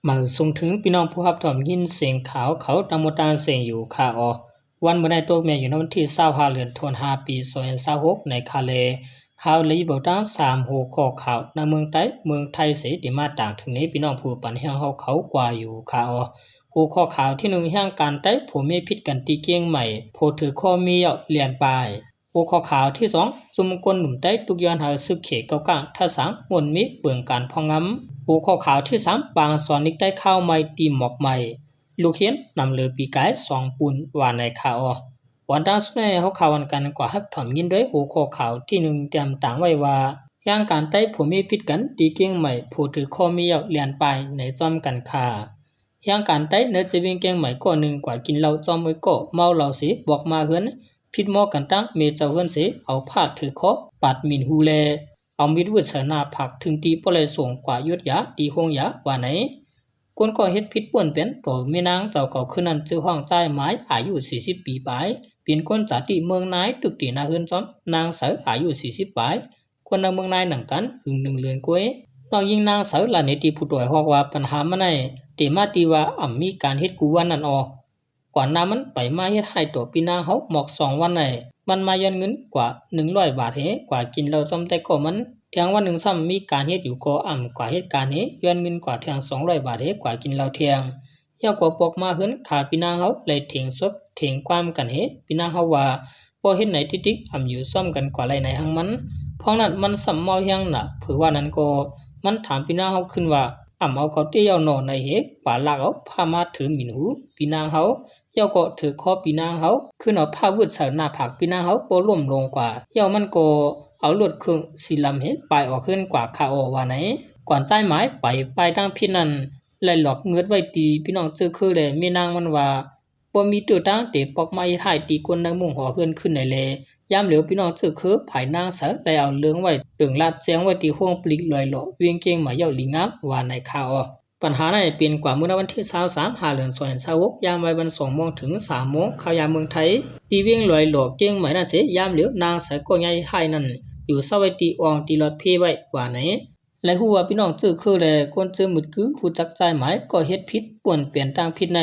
ມາສົ່ງເຖິງພີ່ນ້ອງຜູ້ຮັບຊອມຍິນສຽງຂ່າວເຂົາຕາມໝົດຕາງເສງຢູ່ຄ່າເນາະ. ວັນມື້ໃນຕົກແມ່ນຢູ່ໃນວັນທີຊາວຫ້າ ເດືອນທັນວາ ປີສອງພັນຊາວຫົກ ໃນຄ່າແລ. ຂ່າວລະບຽບຕາງສາມຫົວຂໍ້ຂ່າວ ໃນເມືອງໃຕ້ເມືອງໄທເສ ທີ່ມາຕາງເຖິງນີ້ ພີ່ນ້ອງຜູ້ປັນແຮງເຮົາເຂົາກວ່າຢູ່ຄ່າເນາະ. ຫົວຂໍ້ຂ່າວທີໜຶ່ງ ແຮງການໄຕ້ຜົວເມຍຜິດກັນທີ່ກຽງໃໝ່ ຜົວຖືຄໍ້ເມຍເຍົາະລຽນປາຍ. ຫົວຂໍ້ຂ່າວທີສອງ ຊຸມຄົນໜຸ່ມໃຕ້ຕຸກຍ້ອນຫາສຶກເຂເກົາກ້າງ ທະສາງມ່ວນມີເບິ່ງການພອກງຳ. ຫົວຂໍ້ຂ່າວທີສາມ ປາງສອນເດັກໃຕ້ຂ່າວໃໝ່ຕີໝອກໄໝ້ ລູກຮຽນນຳເຫຼືອປີກາຍສອງປຸນ ວ່າໃນຄ່າເນາະ. ກ່ອນຕາງສຸດໃຫ້ເຮົາເຂົ້າກັນກວ່າຮັບຊອມຍິນດ້ວຍຫົວຂໍ້ຂ່າວທີໜຶ່ງ ຕຽມຕາງໄວ້ວ່າ ແຮງການໄຕ້ຜົວເມຍຜິດກັນ ຕີກຽງໃໝ່ ຜົວຖືຄໍ້ເມຍເຍົາະລຽນປາຍ ໃນຊອມກັນຄ່າ. ແຮງການໄຕ້ໃນເຂດວຽງກຽງໃໝ່ ກໍໜຶ່ງກວ່າກິນເຫຼົ້າຊອມເອີຍກໍເມົາເຫຼົ້າເສ ບອກມາເຮືອນ ຜິດໝໍກັນຕັ້ງເມເຈົ້າເຮືອນເສ ເອົາຜ້າຖືຄໍ້ປາດໝິ່ນຫູແລ ເອົາມີດວືດໃສ່ໜ້າຜາກ ເຖິງຕີບໍ່ໄດ້ສົ່ງກວ່າຢຸດຢາທີ່ໂຮງຢາວ່າໃນ. ຄົນກໍ່ເຮັດຜິດປ່ວນເປັນໂຕແມ່ນາງເຈົ້າເກົ່າຄືນນັ້ນ ຊື່ຮ້ອງຈ້າຍໝາຍ ອາຍຸສີ່ສິບປີປາຍ ເປັນຄົນຈາຕິເມືອງນາຍ ຖືກຕີໜ້າເຮືອນຊອມນາງເສີ ອາຍຸສີ່ສິບປາຍ ຄົນໃນເມືອງນາຍນຳກັນ ຫຶງໜຶ່ງເດືອນກວ່າ. ນ້ອງຍິງນາງເສີລາວເນຕີຜູ້ຕາຍຮອກວ່າ ປັນຫາມັນໃນເຕມາທີ່ວ່າອຳມີການເຮັດກູວັນນັ້ນອອກ ກ່ອນໜ້າມັນໄປມາເຮັດຮ້າຍຕໍ່ພີ່ນາງເຮົາໝອກສອງວັນໃນ ມັນມາຍ້ອນເງິນກວ່າໜຶ່ງຮ້ອຍບາດເຮ ກວ່າກິນເຫຼົ້າຊອມແຕ່ກໍມັນ ແທງວັນໜຶ່ງຊ້ຳມີການເຮັດຢູ່ກໍອຳກວ່າເຮັດການເຮ ຍ້ອນເງິນກວ່າແທງສອງຮ້ອຍບາດເຮ ກວ່າກິນເຫຼົ້າແທງ ແລ້ວກໍບອກມາເຮືອນຂ້າພີ່ນາງເຮົາ ແລະເຖງສົບເຖງຄວາມກັນເຮ ພີ່ນາງເຮົາວ່າ ບໍ່ເຮັດໃນຕິດຕິກ ອຳຢູ່ຊອມກັນກວ່າໄລໃນຫັ້ງມັນ ພວກນັ້ນມັນຊ້ຳເມົາແຮງໜ້າເຜີວ່ານັ້ນກໍ ມັນຖາມພີ່ນາງເຮົາຂຶ້ນວ່າ ອຳເອົາເຂົາເຕຍເຍົາະໜໍ່ໃນເຮ ກວ່າລາກເອົາຜ້າມາຖືໝິ່ນຫູພີ່ນາງເຮົາ ແລ້ວກໍຖືຄໍ້ພີ່ນາງເຮົາ ຂຶ້ນເອົາຜ້າວືດໃສ່ໜ້າຜາກພີ່ນາງເຮົາ ບໍ່ລົ້ມລົງກວ່າ ແລ້ວມັນກໍເອົາລົດເຄື່ອງສີດຳເຮ ປາຍອອກເຮືອນກວ່າຄ່າເນາະ ວ່າໃນ. ກ່ອນຊາຍໝາຍໄປ ຝ່າຍທາງຜິດນັ້ນ ໄດ້ຫຼອກເງືອດໄວ້ທີ່ພີ່ນ້ອງເຈີເຄີ ແລະແມ່ນາງມັນວ່າ ບໍ່ມີໂຕຕາງເຕປອກມາເຮັດຮ້າຍຕີຄົນໃນມຸ້ງຫໍເຮືອນຄືນໃດແລ. ຍາມຫຼຽວພີ່ນ້ອງເຈີເຄີ ຝ່າຍນາງເສີ ໄດ້ເອົາເລື່ອງໄວ້ເຖິງລາດແຈ້ງໄວ້ທີ່ໂຮງຜະລິດລອຍຫຼໍ່ ວຽງກຽງໃໝ່ເຍົາະລີງາມ ວ່າໃນຄ່າເນາະ. ບັນຫານັ້ນເປັນກວ່າມື້ໃນວັນທີຊາວສາມ ຫ້າເດືອນ ສອງພັນຊາວຫົກ ຍາມໄວວັນສອງໂມງເຖິງສາມໂມງ ເຂົ້າຍາມເມືອງໄທ ທີ່ວຽງລອຍຫຼໍ່ກຽງໃໝ່ນັ້ນເສ ຍາມຫຼຽວນາງເສີກໍຍ້າຍຮ້າຍນັ້ນ ຢູ່ເຊົາໄວ້ທີ່ອ່ອງທີ່ລອດເພໄວ້ ວ່າໃນ. ແລະຮູ້ວ່າພີ່ນ້ອງເຈີເຄີ ແລະຄົນເຈີມືດຄືຮູ້ຈັກຊາຍໝາຍ ກໍເຮັດຜິດປ່ວນເປັນທາງຜິດໃນ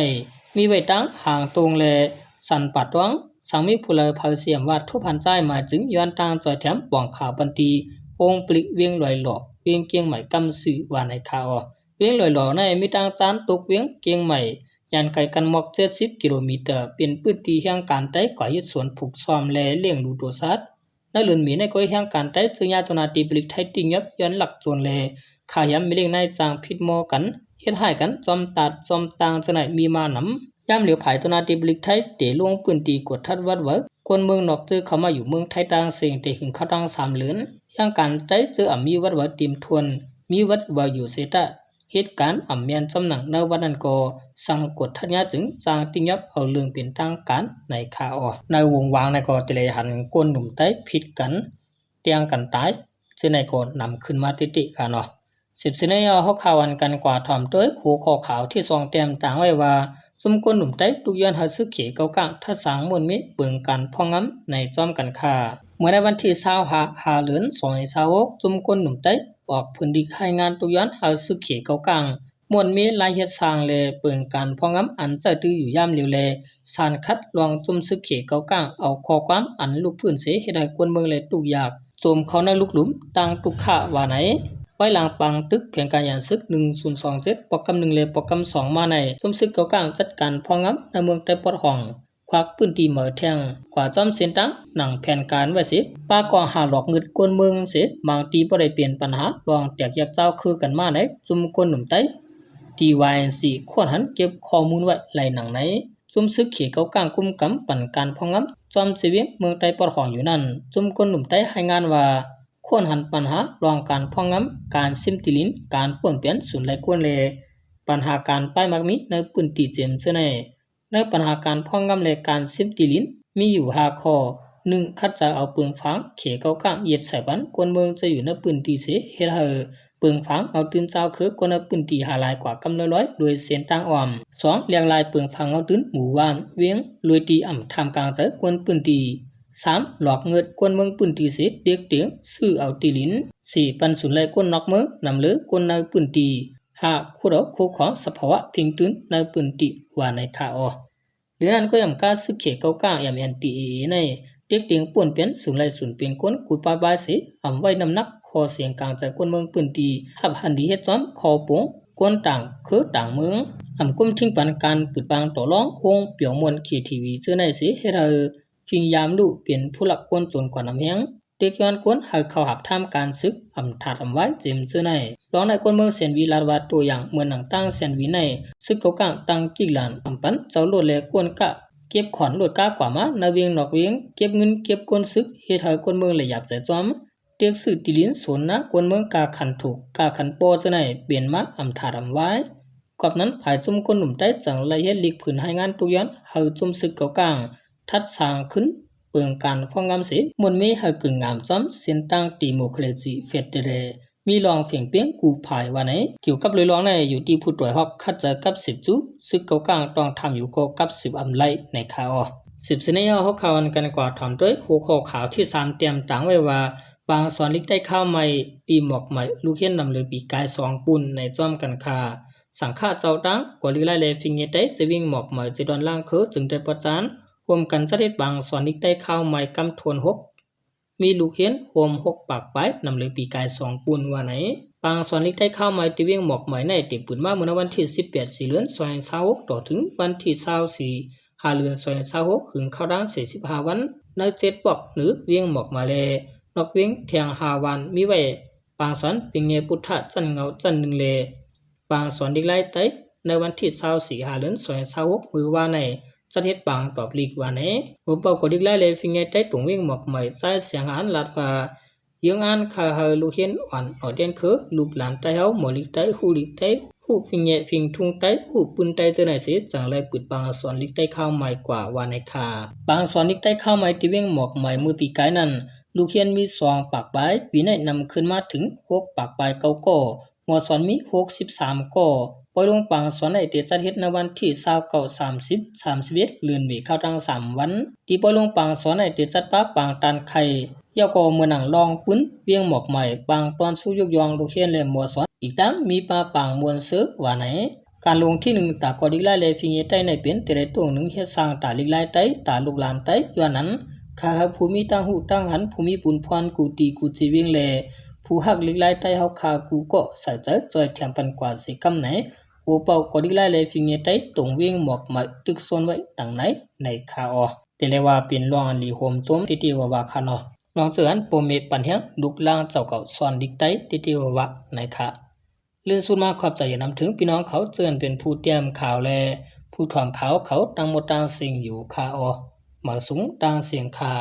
ມີໄວ້ຕາງຫາງຕົງ ແລະສັນປ່າຕ້ອງ ສັງມີຜູ້ໃດເຜົາສຽມວ່າທຸບຫັນຊາຍໝາຍ ຈຶ່ງຍ້ອນຕາງຈອຍແຖມ ປອງຂາວບັນຕີໂຮງຜະລິດວຽງລອຍຫຼໍ່ ວຽງກຽງໃໝ່ກຳຊື່ ວ່າໃນຄ່າເນາະ. ວຽງລອຍຫຼໍ່ໃນມີຕາງຈານຕົກວຽງກຽງໃໝ່ ຍ່າງໄກກັນໝອກເຈັດສິບກິໂລເມດ ເປັນພື້ນທີ່ແຮງການໄຕ້ກວາດຍຶດສວນຜູກຊອມ ແລະລ້ຽງດູໂຕສັດ. ໃນເດືອນເມໃນກໍແຮງການໄຕ້ເຈີຍາເຈົ້າໜ້າທີ່ຜະລິດໄທຕິງຍອບຍ້ອນລັກໂຈນ ແລະຂ້າແຮມແມ່ລ້ຽງນາຍຈ້າງຜິດໝໍກັນ ເຮັດຮ້າຍກັນ ຊອມຕາດຊອມຕ່າງເທື່ອໃນມີມານຳ. ຍາມຫຼຽວຝ່າຍເຈົ້າໜ້າທີ່ຜະລິດໄທ ໄດ້ລົງພື້ນທີ່ກວດທັດວັດເວີ ຄົນເມືອງນອກເຈີເຂົ້າມາຢູ່ເມືອງໄທຕ່າງເສງ ໄດ້ເຖິງເຂົ້າຕັ້ງສາມເດືອນ ແຮງການໄຕ້ເຈີອຳມີວັດເວີເຕັມຖ້ວນ ມີວັດເວີຢູ່ເສຕະ ເຫດການອຳແມ່ນຈຳໜັງໃນວັດນັ້ນກໍສັ່ງກວດທັດຍາຈຶ່ງຈ້າງຕິງຍອບເອົາເລື່ອງເປັນທາງການໃນຄ່າເນາະ. ໃນວົງວາງໃນກໍຈະໄດ້ຫັນຄົນໜຸ່ມໄຕ້ຜິດກັນ ແຕ່ງກັນຕາຍ ເຊັ່ນໃດກໍນຳຂຶ້ນມາຕິຕິການເນາະ. ສິບເຊນໃນເຮົາຂ່າວອັນກັນກວ່າຖ່ອມໂດຍຫົວຂໍ້ຂ່າວທີ່ສອງແຕ້ມຕ່າງໄວ້ວ່າ ຊຸມຄົນໜຸ່ມໄຕ້ຕຸກຍ້ອນຫາຊຶກເຂເກົາກ້າງ ທະສາງມ່ວນມີເບິ່ງການພອງງຳໃນຈອມກັນຄ່າ. ເມື່ອໃນວັນທີຊາວຫ້າ ຫ້າເດືອນ ສອງພັນຊາວຫົກ ຊຸມຄົນໜຸ່ມໄຕ້ອອກຜືນດິກໃຫ້ງານຕຸກຍ້ອນຫາຊຶກເຂເກົາກ້າງ ມ່ວນມີລາຍເຮັດສ້າງ ແລະເບິ່ງການພອງງຳອັນເຈົ້າຕື້ຢູ່ຍາມລຽວ ແລະສານຄັດລອງຈຸມຊຶກເຂເກົາກ້າງ ເອົາຂໍ້ຄວາມອັນລຸກພື້ນເສ ເຮັດໃຫ້ຄົນເມືອງ ແລະ ທຸກຍາກ ໂຈມເຂົ້າໃນລຸກຫຼຸມຕ່າງທຸກຂະວ່າໃນ. ໄວ້ຫຼັງປາງຕຶກແຜນການຍາມຊຶກ ໜຶ່ງສູນສອງເຈັດ ປອກກຳໜຶ່ງ ແລະ ປອກກຳສອງມາໃນ ຊຸມຊຶກເກົາກ້າງຈັດການພອງງຳໃນເມືອງໄຕ້ປອດຫ້ອງ ຄວັກພື້ນທີ່ເໝີແທ່ງ ກວ່າຈອມເສັ້ນທາງໜັງແຜນການໄວ້ເສ ປາກອງຫາຫຼອກງຶດຄົນເມືອງເສ ບາງທີ່ບໍ່ໄດ້ເປັນບັນຫາລອງແຕກແຍກເຈົ້າຄືກັນມາໃນຊຸມຄົນໜຸ່ມໄຕ້ ທີ່ ວາຍເອັນຊີ ຄວນຫັນເກັບຂໍ້ມູນໄວ້ໄລ່ໜັງໃນ ຊຸມຊຶກເຂເກົາກ້າງກຸມກຳປັນການພອງງຳ ຈອມເຊວຽງເມືອງໄຕ້ປອດຫ້ອງຢູ່ນັ້ນ ຊຸມຄົນໜຸ່ມໄຕ້ລາຍງານວ່າ ຄວນຫັນບັນຫາລອງການພອງງຳ ການຊິມທີ່ດິນ ການປ່ວນປ່ຽນສູນລາຍຄົນ ແລະ ບັນຫາການປ້າຍໝາກມີໃນພື້ນທີ່ເຕັມເທື່ອໃນ. ໃນບັນຫາການພອງງຳ ແລະ ການຊິມທີ່ດິນມີຢູ່ຫ້າຂໍ້. ໜຶ່ງ ຂັດໃຈເອົາປຶງຝັງເຂເກົາກ້າງເຮັດສາຍພັນ ຄົນເມືອງຈະຢູ່ໃນພື້ນທີ່ເສ ເຮັດໃຫ້ ປຶງຝັງເງົາຕື່ນເຈົ້າຄືຄົນໃນພື້ນທີ່ຫາຫຼາຍກວ່າກຳລອຍໆ ໂດຍເສັ້ນທາງອ້ອມ. ສອງ ລຽກລາຍປຶງຝັງເງົາຕື່ນໝູ່ບ້ານວຽງ ໂດຍທີ່ອຳທ່າມກາງໃຈຄົນພື້ນທີ່. ສາມ ຫຼອກເງິດຄົນເມືອງພື້ນທີ່ເສ ເດັກເຕັງຊື້ເອົາທີ່ດິນ. ສີ່ ປັນສູນລາຍຄົນນອກເມືອງນຳເລີຄົນໃນພື້ນທີ່. ຫາຂຸດເອົາຄູ່ຂອງສະພາວະເພງຕື່ນໃນພື້ນທີ່ວ່າໃນຄາອໍ. ຫຼືນັ້ນກໍຍາມການສຶກເຂດເກົາກາງ ເອັມເອັນທີເອເອ ໃນເດັກເຕັງປ່ວນປ່ຽນສູນໄລ່ສູນເປັນຄົນກູດປາບາຍເສ ອຳໄວ້ນ້ຳໜັກຂໍ້ສຽງກາງໃຈຄົນເມືອງພື້ນທີ່ ຮັບຫັນດີເຮັດຊອມ ຂໍປົງຄົນຕ່າງເຄືອຕ່າງເມືອງ ອຳກຸມຖິ້ມປັນການປືດປາງຕໍ່ລອງ ໂຮງປຽວມ່ວນ ເຄທີວີ ເຈີໃນເສ ເຮັດໃຫ້ ພິງຍາມລູກເປັນຜູ້ລັກຄົນຈົນກວ່ານ້ຳແຮງ ເດັກຍ້ອນກົນໃຫ້ເຂົ້າຮັບທາມການສຶກ ອຳທາດອຳວາຍເຕັມເຊື້ອໃນ. ລອງນາຍຄົນເມືອງແສນວີລາດວ່າ ຕົວຢ່າງເໝືອນໜັງຕັ້ງແສນວີໃນ ຊຶກເກົາກາງຕັ້ງກິກຫຼານ ອຳປັນເຈົ້າໂລດແລກວນກະ ເກັບຂອນໂລດກາກວ່າມາໃນວຽງນອກວຽງ ເກັບເງິນເກັບຄົນຊຶກ ເຮັດໃຫ້ຄົນເມືອງລະຫຍັບໃຈຈອມ ເດັກຊື້ທີ່ດິນສວນນາຄົນເມືອງກາຂັນຖູກ ກາຂັນປໍເຊີ້ນາຍ ເປັນມາອຳທາດອຳວາຍ. ກອບນັ້ນ ຝ່າຍຊຸມຄົນໜຸ່ມໃຕ້ຈຶ່ງໄລ່ເຮັດລິກຜືນໃຫ້ງານທຸກຢ່າງ ໃຫ້ຊຸມຊຶກເກົາກາງ ທັດສ້າງຂຶ້ນເບິ່ງການຟ້ອງງາມເສ ມ່ວນມີໃຫ້ກຶງງາມຈ້ອມເສັ້ນທາງດີໂມຄຣາຊີເຟດເດເຣ ມີລອງເພງເພງກູ່ພາຍວ່າໃນ. ກ່ຽວກັບເລື່ອງລອງໃນຢູ່ທີ່ຜູ້ຕວຍຮອບຂັດໃຈກັບສິບຈູ ຊຶກເກົາກາງຕ້ອງທຳຢູ່ກໍກັບສິບອຳໄລໃນຄາອໍ. ສິບສະເນຍເຮົາເຂົ້າອັນກັນກວ່າຖອມດ້ວຍຫົວຂໍ້ຂ່າວທີສາມ ຕຽມຕາງໄວ້ວ່າ ປາງສອນລິກໃຕ້ຄາວໃໝ່ ຕີໝອກໃໝ່ ລູກຮຽນນຳເລີປີກາຍສອງປຸ້ນໃນຈອມກັນຄ່າ ສັງຄະເຈົ້າຕ່າງ ກວາລິກລາຍແລຟິງເງໃຕ້ ຈະວິງໝອກໃໝ່ ຈະດອນລ່າງເຄີ ຈຶ່ງໄດ້ປະຈານ ຮ່ວມກັນຈັດເຮັດປາງສອນລິກໃຕ້ຄາວໃໝ່ກຳທວນຫົກ ມີລູກຮຽນຮວມຫົກປາກປາຍ ນຳເລີປີກາຍສອງປຸ້ນວ່າໃນ. ປາງສອນລິກໃຕ້ຄາວໃໝ່ທີ່ວຽງໝອກໃໝ່ໃນ ໄດ້ເປີດມາເມື່ອໃນວັນທີສິບແປດ ສີ່ເດືອນ ສອງພັນຊາວຫົກ ຕໍ່ເຖິງວັນທີຊາວສີ່ ຫ້າເດືອນ ສອງພັນຊາວຫົກ ເຖິງເຂົ້າທາງສີ່ສິບຫ້າວັນ ໃນເຈັດບອກ ຫຼື ວຽງໝອກໃໝ່ ແລະ ນອກວຽງແທ່ງຫ້າວັນ ມີໄວ້ ປາງສອນປິງເງພຸດທະ ຊັ້ນເຫງົ້າຊັ້ນໜຶ່ງ ແລະ ປາງສອນລິກລາຍໃຕ້ ໃນວັນທີຊາວສີ່ ຫ້າເດືອນ ສອງພັນຊາວຫົກ ມື້ວານໃນ ຈັດເຮັດປາງຕອບລິກວ່າໃນ. ຫົວເປົ່າກວາລິກລາຍແລຟິງເງໃຕ້ຕົງວຽງໝອກໃໝ່ ຊາຍສຽງຫານລາດວ່າ ເຍືອງອ່ານຂ້າເຮົາລູກຮຽນອ່ອນ ອອດແດນເຄີ ລູກຫຼານໃຕ້ເຮົາ ໝໍລິກໃຕ້ ຮູ້ລິກໃຕ້ ຮູ້ຟິງເງ ຟິງທຸງໃຕ້ ຮູ້ປືນໃຕ້ ເຈີໃນເສ ຈັ່ງໄດ້ປືດປາງສອນລິກໃຕ້ຄາວໃໝ່ກວ່າວ່າໃນຄ່າ. ປາງສອນລິກໃຕ້ຄາວໃໝ່ທີ່ວຽງໝອກໃໝ່ເມື່ອປີກາຍນັ້ນ ລູກຮຽນມີສອງປາກປາຍ ປີໃນນຳຂຶ້ນມາເຖິງຫົກປາກປາຍເກົ້າກໍ ໝໍສອນມີຫົກສິບສາມກໍ ປ່ອຍລົງປາງສອນໃນເຕຈັດເຮັດໃນວັນທີຊາວເກົ້າ ສາມສິບ ສາມສິບເອັດ ເດືອນເມ ເຂົ້າທັງສາມວັນ ທີ່ປ່ອຍລົງປາງສອນໃນເຕຈັດປາປາງຕານໄຂ່ ແລ້ວກໍເມືອນາງລອງປືນວຽງໝອກໃໝ່ ປາງຕອນຊູຍຸກຢ່ອງລູກຮຽນ ແລະ ໝໍສອນ ອີກທັງມີປາປາງມ່ວນເຊີວ່າໃນ. ການລົງທີ່ໜຶ່ງຕາກອລິກລາຍແລຟິງເງໃຕ້ໃນເປັນແຕ່ໃດຕົງໜຶ່ງເຮັດສ້າງຕາລິກລາຍໃຕ້ ຕາລູກຫຼານໃຕ້ ຍ້ອນນັ້ນ ຂ້າເຮົາຜູ້ມີຕາຮູ້ຕາຫັນ ຜູ້ມີບຸນພອນ ກູຕີກູຈີວຽງ ແລະ ຜູ້ຮັກລິກລາຍໃຕ້ເຮົາຂ້າກູກໍໃສ່ໃຈຊ່ອຍແຖມປັນກວ່າເສກຳໃນ ໂອເປົ່າກໍລິກລາຍແລຟິງເງໃຕ້ຕົງວຽງໝອກໃໝ່ຕຶກໂຊນໄວ້ດັ່ງໃນ ໃນຄາອໍ. ແຕ່ແລວ່າເປັນລອງອັນດີໂຮມໂຈມຕິຕິວ່າວ່າຄະເນາະ ລອງເຈີອັນໂປເມປັນແຮງລຸກລ້າງເຈົ້າເກົ່າສອນລິກໃຕ້ຕິຕິວ່າວ່າໃນຄາ. ເລື່ອງສຸດມາຂອບໃຈນຳເຖິງພີ່ນ້ອງເຂົາເຈີອັນເປັນຜູ້ຕຽມຂ່າວ ແລະ ຜູ້ຖອມຂ່າວເຂົາທັງໝົດທັງສິ່ງຢູ່ຄາອໍ. ມາສູງຕ່າງສຽງຄາ.